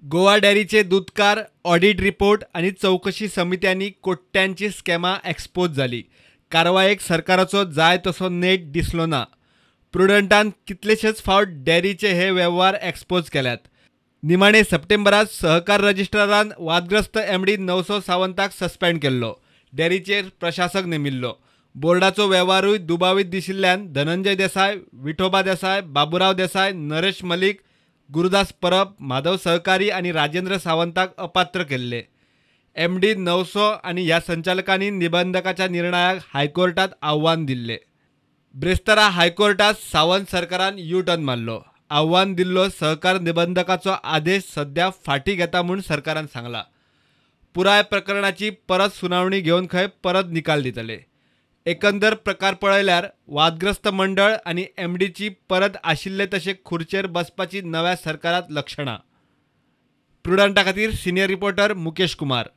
Goa डेरीचे दुदकार, audit report आनी चवकशी समित्यांनी कोट्यांची स्कॅमां expose जाली. कारवायेक सरकाराचो जाय तसो नेट दिसलो ना. प्रुडंटान कितलेशेच फावट डेरीचे हे वेव्हार एक्सपोज केल्यात. निमाणे सप्टेंबरात सहकार रजिस्ट्रारान वादग्रस्त एमडी नवसो सावंताक सस्पेंड केल्लो. डेरीचेर प्रशासक नेमिल्लो. बोर्डाचो वेव्हारूय दुबावीत दिशिल्ल्यान धनंजय देसाय, विठोबा देसाय, बाबुराव देसाय, नरेश मलिक, गुरुदास परब, माधव सहकारी आनी राजेंद्र सावंताक अपात्र केल्ले. एमडी नवसो आनी ह्या संचालकांनी निबंधकाच्या निर्णयाक हायकोर्टात आव्हान दिल्ले. ब्रेस्तारा हायकोर्टात सावंत सरकारान यू टर्न मारलो. आव्हान दिल्लो सहकार निबंधकाचो आदेश सध्या फाटीं घेता म्हूण सरकारान सांगला. पुराय प्रकरणाची परत सुनावणी घेवन खंय परत निकाल दितले. एकंदर प्रकार पळयल्यार वादग्रस्त मंडळ आनी एमडीची परत आशिल्ले तशे खुर्चेर बसपाची नव्या सरकारात लक्षणां. प्रुडंटा खातीर सिनियर रिपोर्टर मुकेश कुमार.